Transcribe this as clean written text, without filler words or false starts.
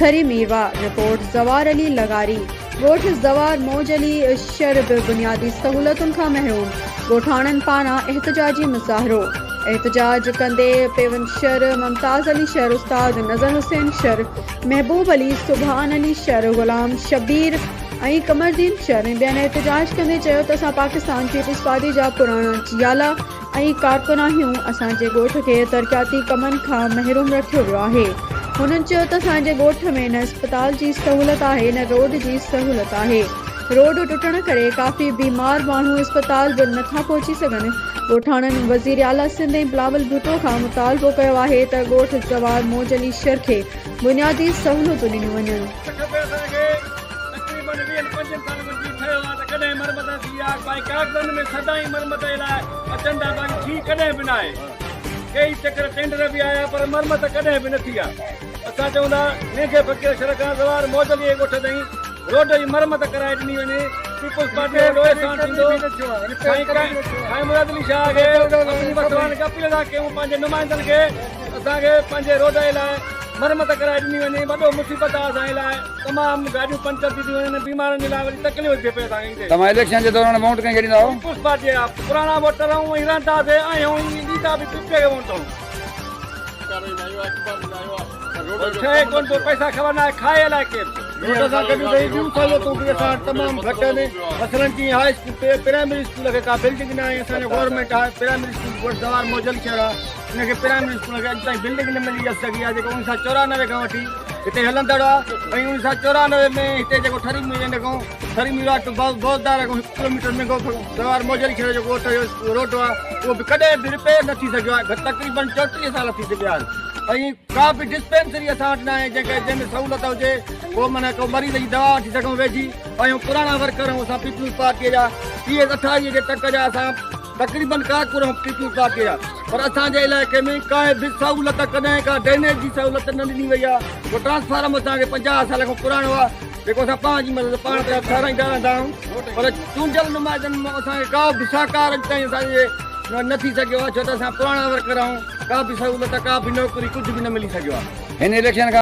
ٺري Mirwah, report, زوار علي لغاري، ڳوٺ زوار موج علي شھر به بنيادي سهولتن کان محروم، ڳوٺاڻن پاران احتجاجي مظاهرو، احتجاج ڪندي پيوند شھر، ممتاز علي شھر، استاد نظر حسين شھر، محبوب علي، سبحان علي شھر، غلام شبير ۽ قمردين شھر ۽ ٻين احتجاج ڪندي چيو ته اسان پاڪستان پيپلز پارٽي جا پراڻا جيالا ۽ ڪارڪن آهيون، اسان جي ڳوٺ کي ترقياتي ڪمن کان محروم رکيو ويو آهي. هنن چيو ته اسان جي ڳوٺ ۾ نه اسپتال جي سهولت آهي نه روڊ جي سهولت آهي، روڊ ٽٽڻ ڪري ڪافي بيمار ماڻهو اسپتال به نٿا پهچي سگهن، ڳوٺاڻن وزيراعليٰ سنڌ ۽ بلاول ڀٽو کان مطالبو ڪيو آهي ته ڳوٺ زوار موج علي شھر کي بنيادي سهولتون ڏنيون وڃن. کپي اسان کي تقريبن ويهن پنجن سالن کان جي ٺهيو آهي ته ڪڏهن مرمت نه ٿي آهي باقي ڪاغذن ۾ سدائين مرمت جي لاء اچن ٿا باقي ٿي ڪڏهن به ناهي ڪيئي چڪر ٽينڊر به آيا پر مرمت ڪڏهن به نه ٿي آهي اسان چئون ٿا مينگهي فقير شھر کان زوار موج علي جي ڳوٺ تائين روڊ جي مرمت ڪرائي ڏني وڃي پيپلز پارٽي جو وڏو احسان ٿيندو سائين سائين مراد علي شاهه کي اپني وس وارن کي اپيل ٿا ڪيون پنهنجي نمائندن کي اسان کي پنهنجي روڊ جي لاء مرمت ڪرائي ڏني وڃي وڏو مصيبت آ اسان جي لاء تمام گاڏيون پنچر ٿي ٿيون وڃن بيمارن جي لاء وڏي تڪليف ٿئي پئي اسان کي هتي. توهان اليڪشن جي دوران ووٽ ڪنهن کي ڏيندا هئو؟ پيپلز پارٽي جا پراڻا ووٽر آهيون ۽ رهندا سي آهيون ۽ ڏيندا به پي پي کي ووٽ آهيون. ٺهي ڪونه ٿو پئسا خبر ناهي کائي الائي ڪير ٿو. روڊ سان گڏ وري ٻيون سهولتون به اسان وٽ تمام گهٽ آهن مثلاً جيئن هاء اسڪول پرائمري اسڪول کي ڪا بلڊنگ ناهي اسان جو گورنمينٽ هاء پرائمري اسڪول ڳوٺ زوار موجل شهر آهي ان کي پرائمري اسڪول کي اڄ تائين بلڊنگ نه ملي سگهي آهي جيڪو اڻويهه سؤ 94 کان وٺي هتي هلندڙ آهي ۽ اڻويهه سؤ 94 ۾ هتي جيڪو ٺري مير ان کان ٺري ميرواهه ٽو بوزدار کان هڪ ڪلوميٽر ۾ زوار موجل شهر جو ڳوٺ جو روڊ آهي اهو به ڪڏهن به رپيئر نه ٿي سگهيو آهي تقريبن 34 سال ٿي چڪيا آهن ۽ ڪا به ڊسپينسري اسان وٽ نه آهي جنهن کي جنهن ۾ سهولت هجي ڪو معنيٰ ڪو مريض جي دوا وٺي سگهون ويجهي آهيون پراڻا ورڪر آهيون اسان پيپلز پارٽيء جا پي ايس 28 جي تڪ جا اسان تقريبن ڪارڪن آهيون پيپلز پارٽيء جا پر اسان جي علائقي ۾ ڪائي به سهولت ڪڏهن ڪا ڊرينيج جي سهولت نه ڏني وئي آهي ڪو ٽرانسفارم اسان کي 50 سال کان پراڻو آهي جيڪو اسان پاڻ جي مدد پاڻ پيا ٺهرائيندا رهندا آهيون پر چونڊيل نمائندن مان اسان کي ڪا به سهڪار اڄ تائين اسان جي نه ٿي سگهيو آهي ڇو ته اسان پراڻا ورڪر آهيون ڪا به سهولت ڪا به نوڪري ڪجهه به نه ملي سگهيو آهي. هن اليڪشن کان.